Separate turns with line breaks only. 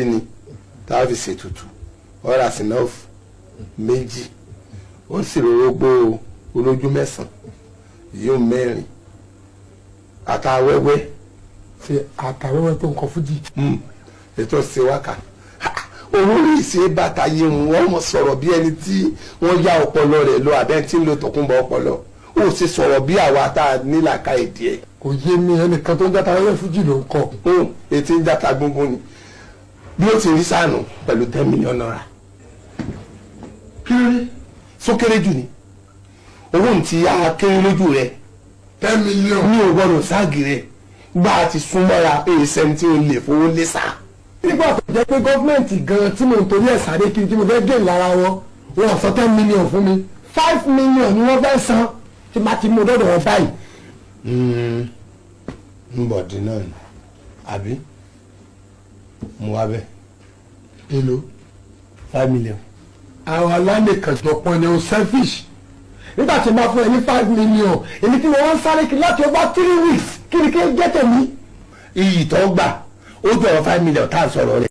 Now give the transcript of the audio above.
Ni tá a fi ṣètùtù, ọ̀rà sinof méjì, ó sì rògbò olójú mẹ́sàn-án yóò mẹ́rin àtàwẹ́wẹ́.
Ṣe àtàwẹ́wẹ́ tó ń kọ fújì?
Ètò ṣèwákà owó rí ṣe bàtà yé wọn mọ̀ sọ̀rọ̀ bí ẹni tí wọ́n yá ọpọlọ rẹ̀ lọ abẹ́ tí ń lo tòkunbọ̀ ọpọlọ, ó sì sọ̀rọ̀ bí àwa tá a nílàka èdè ẹ̀.
Kò yé mi, ẹnìkan tó ń játa wẹ́wẹ́ fújì ló ń kọ.
Etí ń játa gbóngbóng ni bí ó ti rí sànù pẹ̀lú ₦10 million.
Kí ló dé?
Sókéré jù ni owó ń ti akéré lójú rẹ̀.
10 million.
Mi ò gbọdọ̀ ságì rẹ̀ gbà á ti súnmọ́ra èyí sẹ́ni tí ó lè fowó lé sá.
Nígbà tó jẹ́ pé gọ́ọ̀mẹ̀ntì gan tí mo ń torí ẹ̀ sáré kiri tí mo fẹ́ gé lára wọn, wọn ò sọ 10 million fún mi, 5 million ni wọ́n fẹ́ san tí má ti mú dọ́dọ̀ wọn báyìí.
Ń bọ̀ dín náà ni àbí mo wá bẹ́ẹ̀.
Èlò?
5 million.
Àwọn alánìkànjọpọ̀ ni o, selfish. Nígbà tí n bá fún ẹ ní 5 million, èmi tí mo wá ń sáré kiri láti over 3 weeks, kí ni kí n jẹ́ tèmi?
Iyì tó gbà ó jọ̀rọ̀ 5 million tá à ń sọ̀rọ̀ rẹ̀.